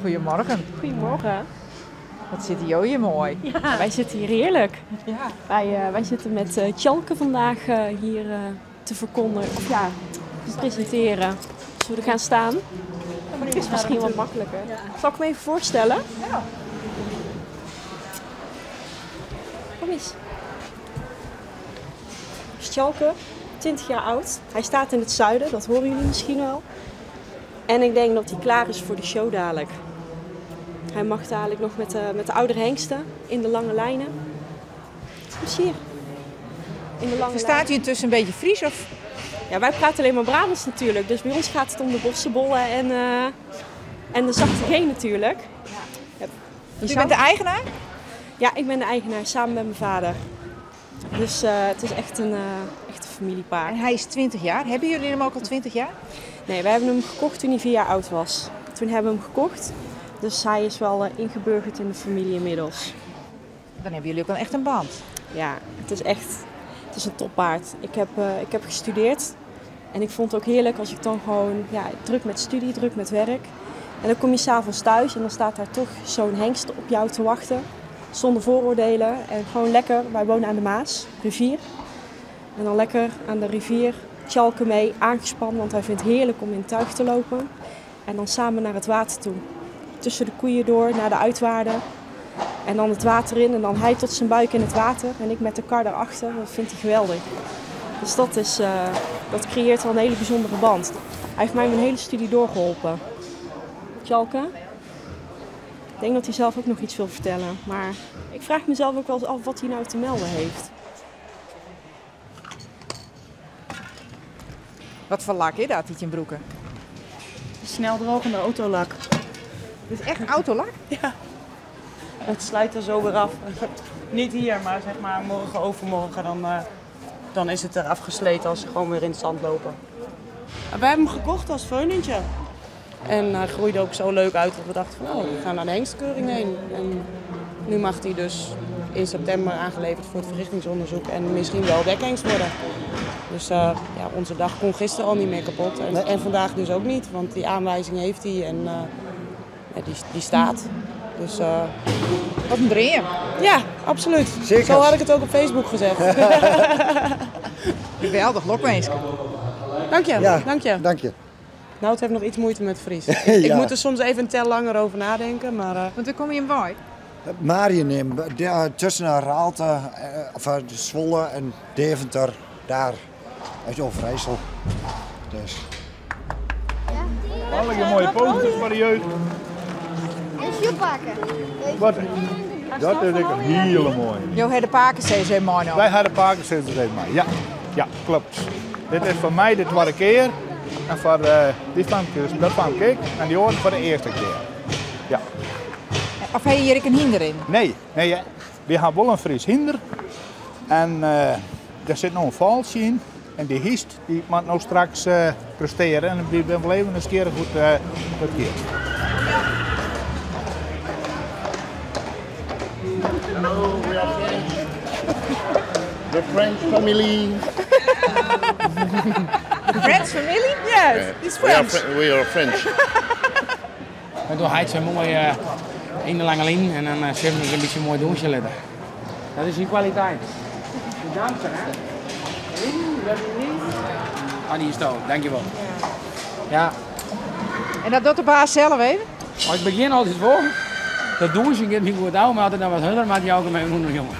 Goedemorgen. Goedemorgen. Wat zitten jo hier mooi. Ja, wij zitten hier heerlijk. Ja. Wij zitten met Tjalke vandaag hier te verkondigen, of ja, te presenteren. Zullen we er gaan staan? Dat is misschien wat makkelijker. Zal ik me even voorstellen? Ja. Kom eens. Tjalke, 20 jaar oud. Hij staat in het zuiden, dat horen jullie misschien wel. En ik denk dat hij klaar is voor de show dadelijk. Hij mag dadelijk nog met de oudere hengsten in de lange lijnen. Kom eens hier. In de lange Verstaat lijnen. u intussen een beetje Fries? Of? Ja, wij praten alleen maar Brabants natuurlijk. Dus bij ons gaat het om de bossenbollen en de zachte G natuurlijk. Ja. U bent de eigenaar? Ja, ik ben de eigenaar samen met mijn vader. Dus het is echt een echte familiepaard. En hij is 20 jaar. Hebben jullie hem ook al 20 jaar? Nee, wij hebben hem gekocht toen hij 4 jaar oud was. Toen hebben we hem gekocht. Dus hij is wel ingeburgerd in de familie inmiddels. Dan hebben jullie ook al echt een band. Ja, het is echt, het is een toppaard. Ik heb gestudeerd en ik vond het ook heerlijk als ik dan gewoon, ja, druk met studie, druk met werk. En dan kom je s'avonds thuis en dan staat daar toch zo'n hengst op jou te wachten. Zonder vooroordelen en gewoon lekker. Wij wonen aan de Maas, rivier. En dan lekker aan de rivier, Tjalke mee, aangespannen, want hij vindt het heerlijk om in het tuig te lopen. En dan samen naar het water toe. Tussen de koeien door, naar de uitwaarden. En dan het water in en dan hij tot zijn buik in het water. En ik met de kar daarachter, dat vindt hij geweldig. Dus dat creëert wel een hele bijzondere band. Hij heeft mij mijn hele studie doorgeholpen. Tjalke? Ik denk dat hij zelf ook nog iets wil vertellen. Maar ik vraag mezelf ook wel eens af wat hij nou te melden heeft. Wat voor lak is dat, die in broeken? Snel drogende autolak. Het is echt autolak? Ja. Het slijt er zo weer af. Niet hier, maar morgen, overmorgen, dan is het eraf gesleten als ze gewoon weer in het zand lopen. We hebben hem gekocht als veulentje. En hij groeide ook zo leuk uit dat we dachten van, oh, we gaan naar de hengstkeuring heen. En nu mag hij dus in september aangeleverd voor het verrichtingsonderzoek en misschien wel dekhengst worden. Dus onze dag kon gisteren al niet meer kapot. En vandaag dus ook niet, want die aanwijzing heeft hij en die staat. Dus Wat een dream. Ja, absoluut. Zeker. Zo had ik het ook op Facebook gezegd. Geweldig, lokwenske. Dank je, Ja, dank je. Dank je. Het heeft nog iets moeite met Fries. Ja. Ik moet er soms even een tel langer over nadenken, maar Want waar kom je in Waai? Mariënheem, tussen Raalte, of Zwolle en Deventer, daar uit Overijssel. Dus. Alle mooie posters voor de jeugd. En shoepakken. Wat? Dat is een hele mooie. Jo, hebben de Paken CC mooi nog. Wij hadden de Paken CC mooi, ja. Ja, klopt. Dit is voor mij de tweede keer. En voor die famke, dat famke ik. En die hoort voor de eerste keer. Ja. Of heb je hier ook een hinder in? Nee, nee, hè. We hebben wel een Fries hinder. En daar zit nog een valsje in. En die hiest, die moet nou straks presteren. En die ben wel even een keer goed dat keer. Hello, we are French. The French family. The French family? Yes, it's We French. are French. En toen hij zo'n mooi in de lange lijn en dan zullen we een beetje mooi douche letten. Dat is die kwaliteit. De danser, hè? Ah, die is dood, dankjewel. Ja. En dat doet de baas zelf even? Maar ik begin altijd voor. Dat doen ze, ik heb niet goed oude, maar altijd dan wat harder, maar die ook met mijn jongens.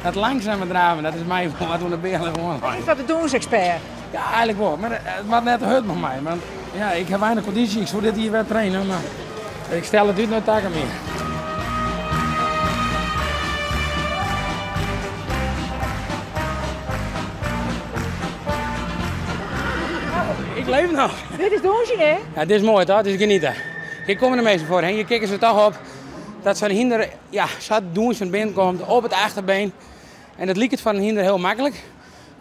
Dat langzame draven, dat is mij wat onder de beren gewoon. Is dat de doensexpert? Ja, eigenlijk wel. Maar het maakt net hut met mij. Want ja, ik heb weinig conditie, ik zou dit hier weer trainen, maar ik stel het uit naar takken meer. Ik leef nog. Dit is douchen, hè? Ja, dit is mooi, toch? Dit is genieten. Hier komen de meesten voor. Hè? Hier kijken ze toch op dat zo'n hinder, ja, zo douchen binnenkomt op het achterbeen. En dat liep het van een hinder heel makkelijk.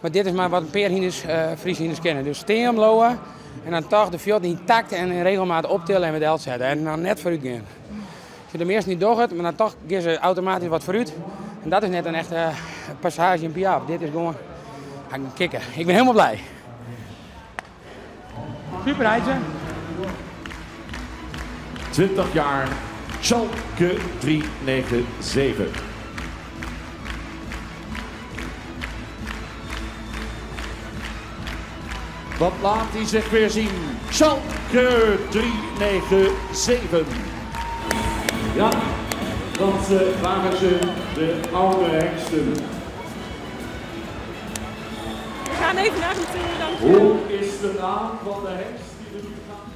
Maar dit is maar wat een paar hinders, Friese hinders kennen. Dus steen omlopen en dan toch de fjord intact en in regelmaat optillen en weer zetten. En dan net vooruit gaan. Als je de meeste niet doorgaat, maar dan toch gaan ze automatisch wat vooruit. En dat is net een echte passage in Piaf. Dit is gewoon gaan kicken. Ik ben helemaal blij. Super, Heidje. 20 jaar, Schalke 397. Wat laat hij zich weer zien? Schalke 397. Ja, dat waren ze, de oude hengsten. We gaan even naar hem toe, dankjewel. Hoe is de naam van de hengst die we nu gaan?